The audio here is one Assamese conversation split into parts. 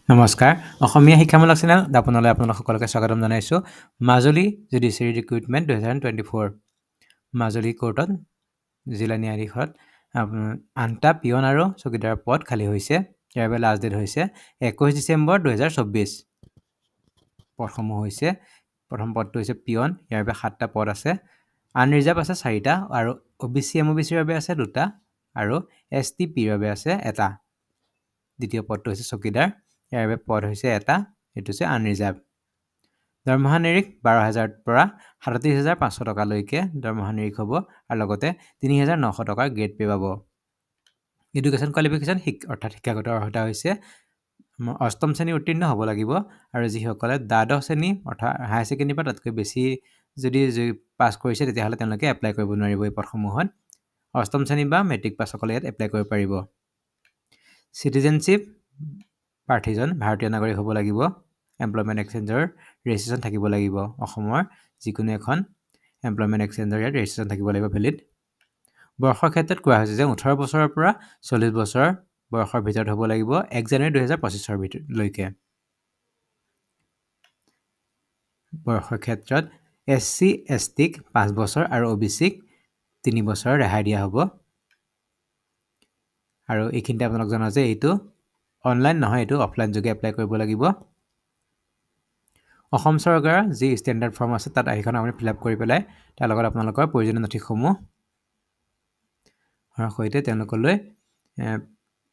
নমস্কাৰ, অসমীয়া শিক্ষামূলক চেনেল দাপোনলৈ আপোনালোক সকলোকে স্বাগতম জনাইছোঁ। মাজুলী জুডিচিয়েৰী ৰিক্ৰুইটমেণ্ট 2024। মাজুলী কোৰ্টত জিলা ন্যায়াধীশত 8টা পিয়ন আৰু চকীদাৰৰ পদ খালী হৈছে। ইয়াৰ বাবে লাষ্ট ডেট হৈছে 21 ডিচেম্বৰ 2024। পদসমূহ হৈছে, প্ৰথম পদটো হৈছে পিয়ন, ইয়াৰ বাবে 7টা পদ আছে। আনৰিজাৰ্ভ আছে 4টা আৰু অ' বি চি, এম অ' বি চিৰ বাবে আছে 2টা আৰু এছ টি পিৰ বাবে আছে 1টা। দ্বিতীয় পদটো হৈছে চকীদাৰ, ইয়াৰ বাবে পদ হৈছে 1টা, এইটো হৈছে আনৰিজাৰ্ভ। দৰমহা নিৰিখ 12,000ৰ পৰা 37,500 টকালৈকে দৰমহা নিৰিখ হ'ব আৰু লগতে 3,900 টকাৰ গ্ৰেড পে' পাব। এডুকেশ্যন কোৱালিফিকেশ্যন অৰ্থাৎ শিক্ষাগত অৰ্হতা হৈছে অষ্টম শ্ৰেণী উত্তীৰ্ণ হ'ব লাগিব আৰু যিসকলে দ্বাদশ শ্ৰেণী অৰ্থাৎ হায়াৰ ছেকেণ্ডেৰী বা তাতকৈ বেছি যদি পাছ কৰিছে তেতিয়াহ'লে তেওঁলোকে এপ্লাই কৰিব নোৱাৰিব এই পদসমূহত। অষ্টম শ্ৰেণী বা মেট্ৰিক পাছসকলে ইয়াত এপ্লাই কৰিব পাৰিব। চিটিজেনশ্বিপ প্ৰাৰ্থীজন ভাৰতীয় নাগৰিক হ'ব লাগিব। এমপ্লয়মেণ্ট এক্সচেঞ্জৰ ৰেজিষ্ট্ৰেশ্যন থাকিব লাগিব। অসমৰ যিকোনো এখন এমপ্লয়মেণ্ট এক্সচেঞ্জৰ ইয়াত ৰেজিষ্ট্ৰেশ্যন থাকিব লাগিব ভেলিড। বয়সৰ ক্ষেত্ৰত কোৱা হৈছে যে 18 বছৰৰ পৰা 40 বছৰ বয়সৰ ভিতৰত হ'ব লাগিব 1 জানুৱাৰী 2025ৰ ভিতৰলৈকে। বয়সৰ ক্ষেত্ৰত এছ চি, এছ টিক 5 বছৰ আৰু অ' বি চিক 3 বছৰ ৰেহাই দিয়া হ'ব। আৰু এইখিনিতে আপোনালোক জনাওঁ যে এইটো অনলাইন নহয়, এইটো অফলাইন যোগে এপ্লাই কৰিব লাগিব। অসম চৰকাৰৰ যি ষ্টেণ্ডাৰ্ড ফৰ্ম আছে তাত সেইখন আপুনি ফিল আপ কৰি পেলাই তাৰ লগত আপোনালোকৰ প্ৰয়োজনীয় নথিসমূহ সৈতে তেওঁলোকলৈ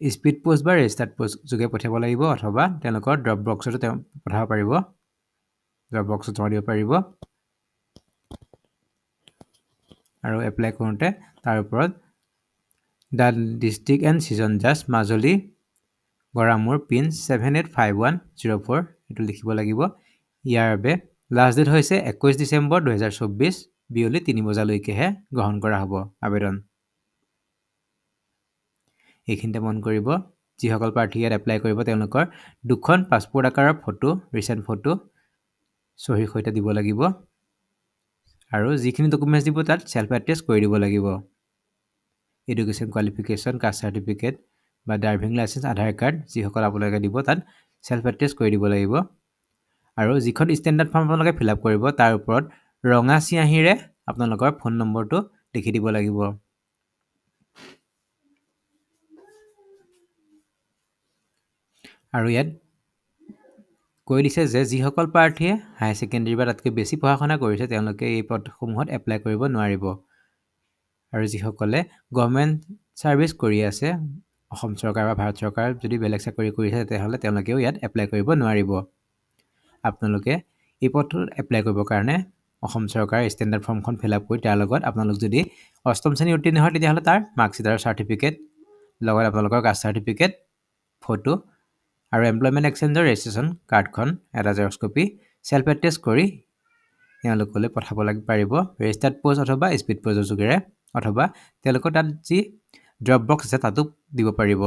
স্পীড পোষ্ট বা ৰেজিষ্টাৰ্ড পোষ্ট যোগে পঠিয়াব লাগিব অথবা তেওঁলোকৰ ড্ৰপ বক্সতো তেওঁ পঠাব পাৰিব, ড্ৰপ বক্সত জমা দিব পাৰিব। আৰু এপ্লাই কৰোঁতে তাৰ ওপৰত the district and session জাজ মাজুলী গড়ামূৰ পিন 785104 এইটো লিখিব লাগিব। ইয়াৰ বাবে লাষ্ট ডেট হৈছে 21 ডিচেম্বৰ 2024 বিয়লি 3 বজালৈকেহে গ্ৰহণ কৰা হ'ব আবেদন। এইখিনিতে মন কৰিব, যিসকল প্ৰাৰ্থী ইয়াত এপ্লাই কৰিব তেওঁলোকৰ 2খন পাছপোৰ্ট আকাৰৰ ফটো, ৰিচেণ্ট ফটো চহীৰ সৈতে দিব লাগিব আৰু যিখিনি ডকুমেণ্টছ দিব তাত চেল্ফ এটেষ্ট কৰি দিব লাগিব। এডুকেশ্যন কোৱালিফিকেশ্যন, কাষ্ট চাৰ্টিফিকেট বা ড্ৰাইভিং লাইচেঞ্চ, আধাৰ কাৰ্ড যিসকল আপোনালোকে দিব তাত চেল্ফ এটেষ্ট কৰি দিব লাগিব। আৰু যিখন ষ্টেণ্ডাৰ্ড ফৰ্ম আপোনালোকে ফিল আপ কৰিব তাৰ ওপৰত ৰঙা চিয়াঁহীৰে আপোনালোকৰ ফোন নম্বৰটো লিখি দিব লাগিব। আৰু ইয়াত কৈ দিছে যে যিসকল প্ৰাৰ্থীয়ে হায়াৰ ছেকেণ্ডেৰী বা তাতকৈ বেছি পঢ়া শুনা কৰিছে তেওঁলোকে এই পদসমূহত এপ্লাই কৰিব নোৱাৰিব। আৰু যিসকলে গভৰ্ণমেণ্ট ছাৰ্ভিচ কৰি আছে, অসম চৰকাৰ বা ভাৰত চৰকাৰ যদি বেলেগ চাকৰি কৰিছে তেতিয়াহ'লে তেওঁলোকেও ইয়াত এপ্লাই কৰিব নোৱাৰিব। আপোনালোকে এই পদটোত এপ্লাই কৰিবৰ কাৰণে অসম চৰকাৰৰ ষ্টেণ্ডাৰ্ড ফৰ্মখন ফিল আপ কৰি তাৰ লগত আপোনালোক যদি অষ্টম শ্ৰেণী উত্তীৰ্ণ হয় তেতিয়াহ'লে তাৰ মাৰ্কশ্বিট আৰু চাৰ্টিফিকেট, লগত আপোনালোকৰ কাষ্ট চাৰ্টিফিকেট, ফটো আৰু এমপ্লয়মেণ্ট এক্সচেঞ্জৰ ৰেজিষ্ট্ৰেশ্যন কাৰ্ডখন এটা জেৰক্স কপি চেল্ফ এটেষ্ট কৰি তেওঁলোকলৈ পঠাব পাৰিব ৰেজিষ্টাৰ্ড পোষ্ট অথবা স্পীড পোষ্টৰ যোগেৰে অথবা তেওঁলোকৰ তাত যি ড্ৰপ বক্স আছে তাতো দিব পাৰিব।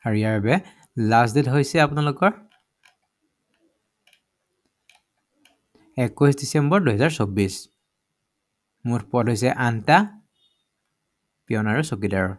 আৰু ইয়াৰ বাবে লাষ্ট ডেট হৈছে আপোনালোকৰ 21 ডিচেম্বৰ 2024। মুঠ পদ হৈছে 8টা পিয়ন আৰু চকীদাৰৰ।